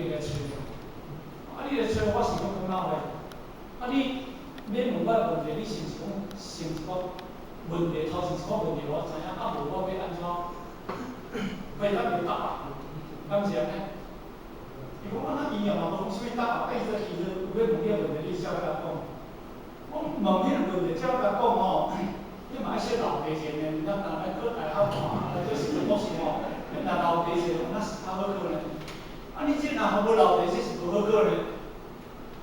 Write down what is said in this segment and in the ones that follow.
你來揣我。啊，你來揣我，我是講講哪話？啊，你欲問我問題，你是毋是講先一個問題，頭前一個問題我知影，啊無我欲按怎回答有答案？敢是按呢？伊講啊，那伊也嘛無講啥物答案，啊伊說其實有欲問你個問題，你照共講。我問你個問題，照共講吼，你嘛愛說留低錢呢？咱若來考大學嘛，來做實習博士吼，你若留低錢，那是較好考呢。啊，你這若無留低，這是無好考呢。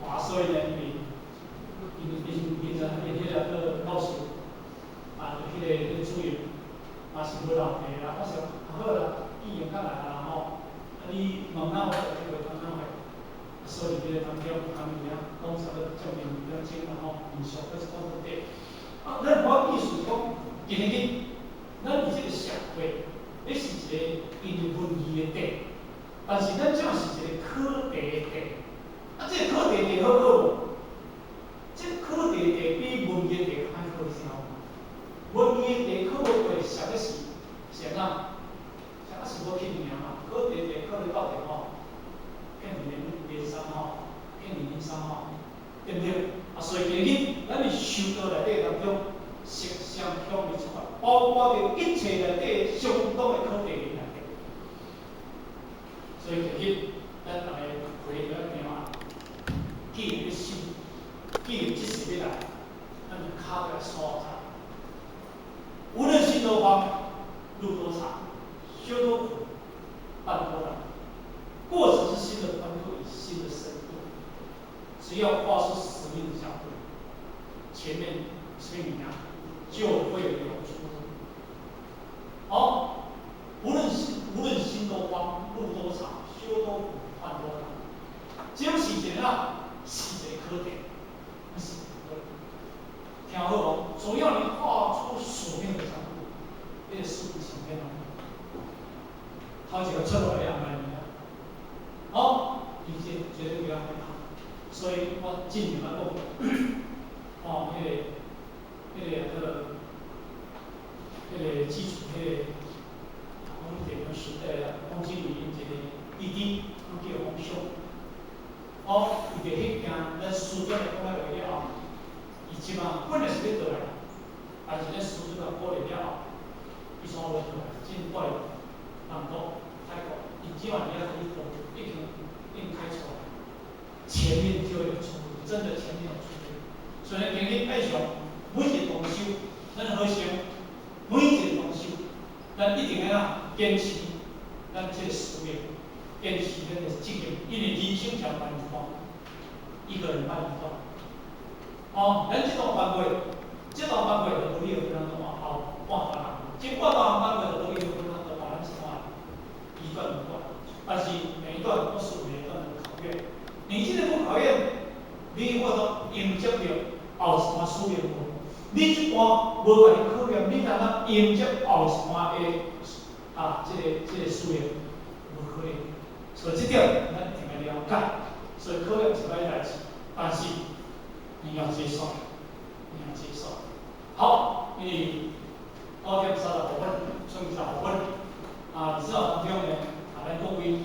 哇，所以呢，因為因因因因彼個做老師，啊，就彼個主任，嘛是無留低啦。我想，啊好啦，既然較來啊吼，啊你問哪我就去回答哪話。所以彼個當中，他們遐講差不多將近2點鐘啦吼，民宿閣一寡問題。啊，咱我意思講，今日咱佇這個社會，彼是一個因為文字的題，但是咱這是一個考題的題。啊，這個考題題好考無？這個考題題比文字題較歹考，你知影無？文字題考無過，啥物是是按怎？啥是無去爾嘛？考題題考咧到底吼，騙你連連三吼，騙你連三吼，對毋對？啊，所以今日咱佇修道內底當中，實相向伊出發，包括佇一切內底相當的考題內底。所以今日咱逐家回來聽啊，既然欲修，既然這世欲來，咱就跤著愛煞在。無論心多慌，路多長，修多苦，辦多難，過程是心的寬度與心的深度。只要跨出使命的腳步，前面生命啊就會有出路。好，無論心多慌，路多長，修多苦，辦多難，這種事情啊，是一個考題，是聽好哦，只要你跨出使命的腳步，你的事情變啷？頭一個出來的安排你啊，好，你這絕對不要害怕。所以我盡量來講，哦，彼個基礎，彼個阮電腦時代啊，王經理𪜶一個弟弟，阮叫王雄。哦，伊佇彼件咱師尊來講了話了後，伊這馬本來是欲倒來，但是咱師尊共鼓勵了後，伊煞無倒來，進過來南國泰國，伊這馬佇遐開始已經已經開出來，前面就有出路，真的前面有出路。所以今日愛上每一個同修，咱好想每一個同修，咱一定愛堅持咱這個使命，堅持咱的責任，因為人生才辦一段，一個人辦一段。哦，咱這段辦過，這段辦過就無你有分咱往後半段人，這半段辦過就無你有分咱就把咱一段一段一段。但是每一段都是每一段的考驗，你這個不考驗，你我都迎接著後一段使命無？你這段無共你考驗，你敢若迎接後一段的啊？這個使命無可能。所以這點咱一定愛了解。所以考驗是歹代誌，但是你要接受，你要接受。好，因為9點35分，剩15分，啊，這當中呢，啊，咱各位。